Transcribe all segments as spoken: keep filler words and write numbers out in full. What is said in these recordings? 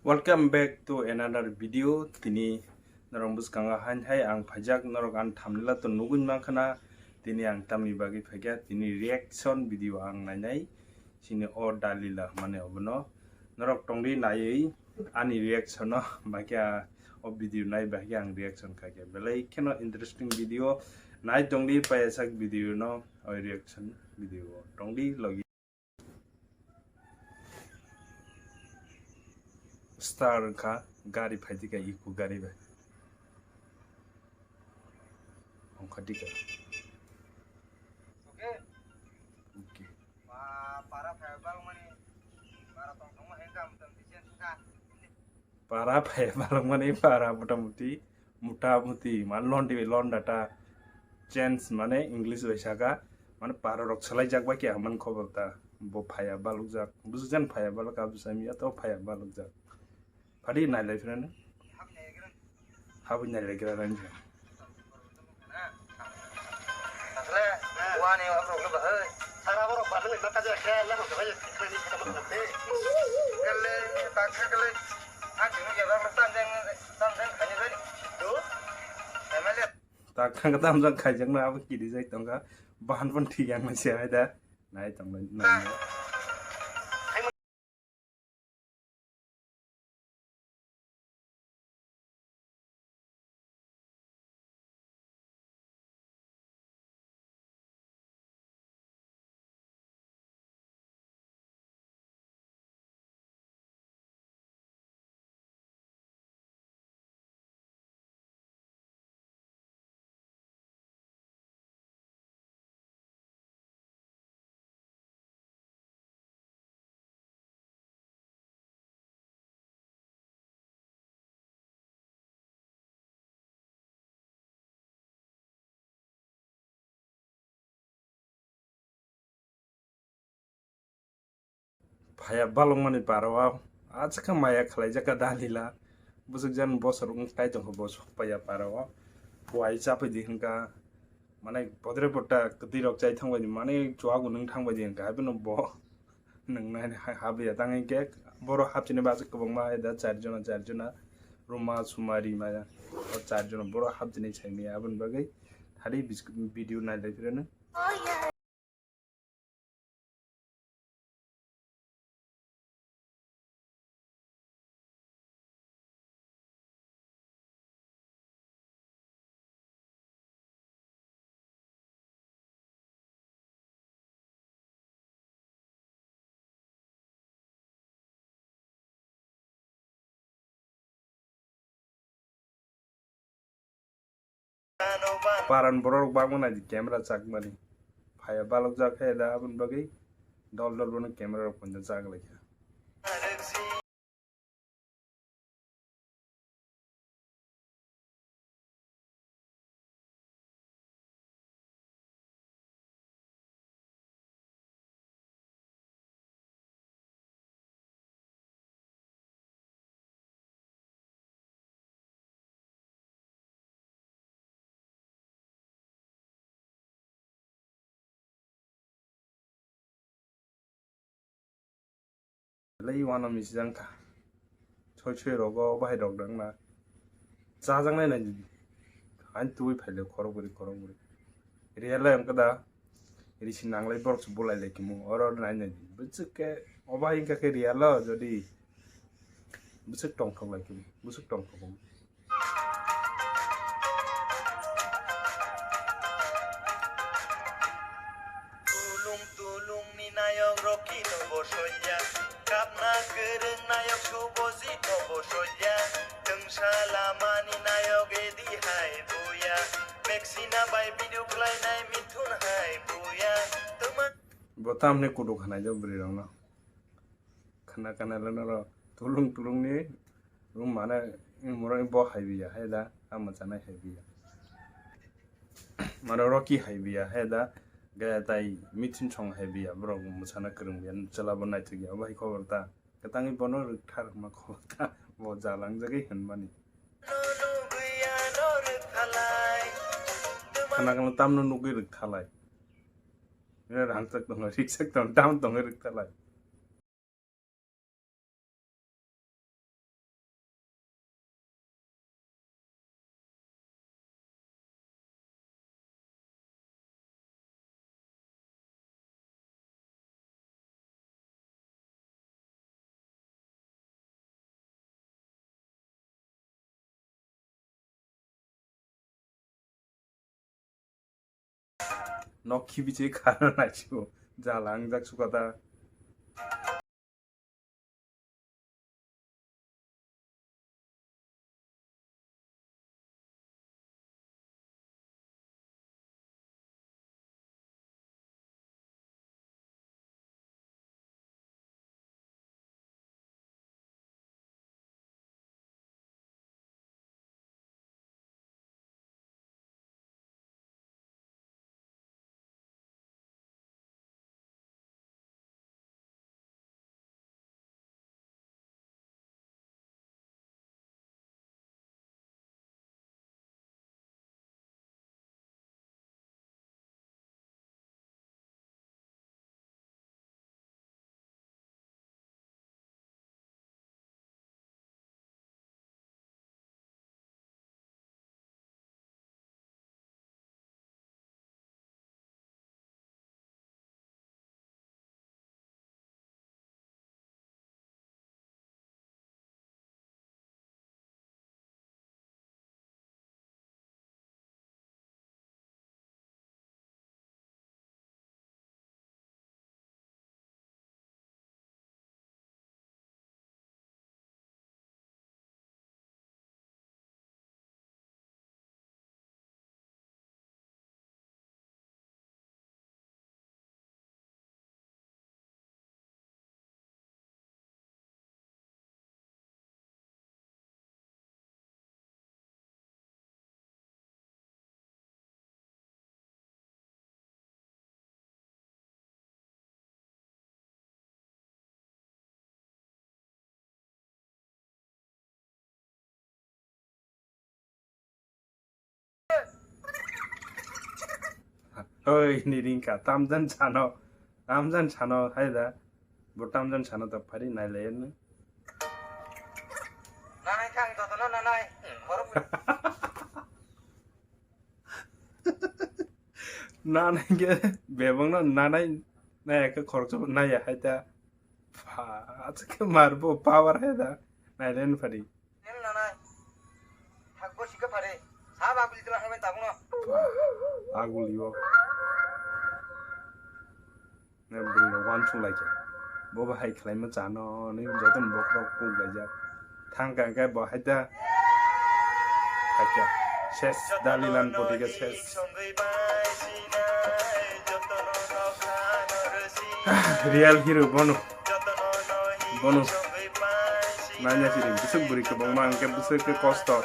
Welcome back to another video. Tini norok bwskango hain hai ang phaijak, norok ang thumbnail-o to nugwi mankha na. Tini ang tamni bagwi phaikha, tini reaction video ang nainai. Chini o Dalila mane obono norok tongdi naiwi ani reaction-o, bahai khe o video nai bahai khe ang reaction khaikha. Belai kheno interesting video nai tongdi, payasak video no o reaction video tongdi logi. Star wngkha, gari phaidi kha, iko gari bai. Wngkha dika. Okay. Okay. Ba, para phai balmani, para tong tong ma hengkam tam di chen kha. Para phai balmani, para motamuti, motamuti, ma lon di lon data. Chance mane English bai saka, mane para rok swlaijak bai khe aman khobor ta. Bo phaiya balukjak, bwswk jan phaiya baluk, abo sami ya to phaiya balukjak. Phadi nailai phirano. Habwi nailai gira ranja. Tak thang tam jang khaijak na abo kiri jai tongkha. Bahan pon thik yang masi hai da. Nai tong lai, nai. Phaiya balwngmani para o, achukha maya khlaijak kha Dalila. Bwswk jan bosor wng tai tongkha bo sokpaiya para o. Kuai chapui di hwnkha, mane podre pota kwtwi rok chai thangbai di, mane chuago nwng thangbai di hwnkha, haibeno bo nwng nai ha-, habya tang hwnkhe borok hapchini bachwk kwbangma hai da, char jona, char jona, ruma, suma, rima, o char jona borok hapchini sai maya, aboni bagwi thari bis-, video nai lai phirano. Paran borok bangma nai di camera chakmani. Phaiya balokjak khe da aboni bagwi dol dol bono camera rok ponjak chak lai kha. Lai wano misijang kha. Choi choi rogo bahai rok dang na. Chajang nai nai. Hain twi phaile khorok bwrwi khorok bwrwi. Real lai wngkha da. Risi nanglai borok se bulai lai kimo. Oro nai nai. Bwswk khe obo hai wngkha khe real o jodi. Bwswk tongthok lai khe, bwswk tongthok. Tulung tulung ni nayok Rocky no bosoya, kapna kwrwng nayok Subhajit no bosoya, twngsa lama ni nayok Edi hai buya, Maxina bai video khlai nai Mithun hai buya, twma. Bo tamni kudu khanai jo bwrwi rok no. Khna khna le noro tulung tulung ni room mane moro bo hai biya hai da, a mwchanai hai biya. Mane Rocky hai biya hai da, gaya tai Mithun song hai biya, borok mwchana kwrwng biya, chwla bo naithok ya, obo hai khobor ta. Kwtangwi bono rwkthar hwnma khobor ta, bo jalangjagwi hwnmani. Khna khna tamno nugwi rwkthalai. Rangchak tongo, rikchak tongo, dam tongo rwkthalai. Nok khibi se khana naisio. Jala wngjak sukha ta. Oi, ni ringka, tamjan sano, tamjan sano, hai da, bo tamjan sano to phari nai le ni. Nanai kang jotono nanai, khorok. Nanai ke bebang no nanai, nai ke khorok nai ya hai da. Pha, acha ke mar bo power hai da, nai le ni phari. Nil nanai. Thakbo sikha phare. Sa baguli tila khamen tabungno. Aguli o. Ne bwrwi rok uansuk lai kha. Bo bahai khlai ma chano, ni joto ni bokhorok kuk laijak. Thang kha khe bo hai da. Hai kha. Ses, Dalilan Potika ses. Real hero bono. Bono. Nanya siri, bisuk bwrwi kwbangma hwnkhe bisuk khe kosto.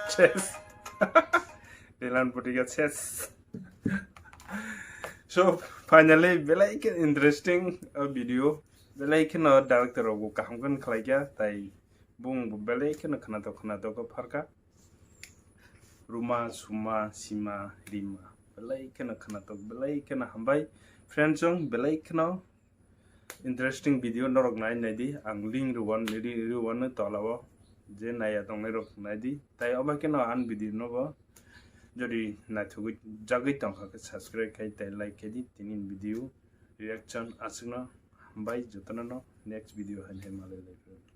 Ses. Dalilan Potika ses. So, finally, belai khe interesting, uh, video. Belai kheno director rok bo kaham khe khlai kha, tai bung bo belai kheno khwnathok khwnathok khe pharkha. Ruma, Suma, Sima, Rima. Belai kheno khwnathok, belai kheno hambai. Friends, chwng belai kheno interesting video norok nai nai di, ang link rwwan, ri-, rwwano tola o, je naiya tongnai rok nai di. Tai obo kheno ang video no bo jodi naithogwi jagwi tongkha khe subscribe khai tai like khai di, tini video reaction aswkno hambai jotono no next video hai hai malai lai.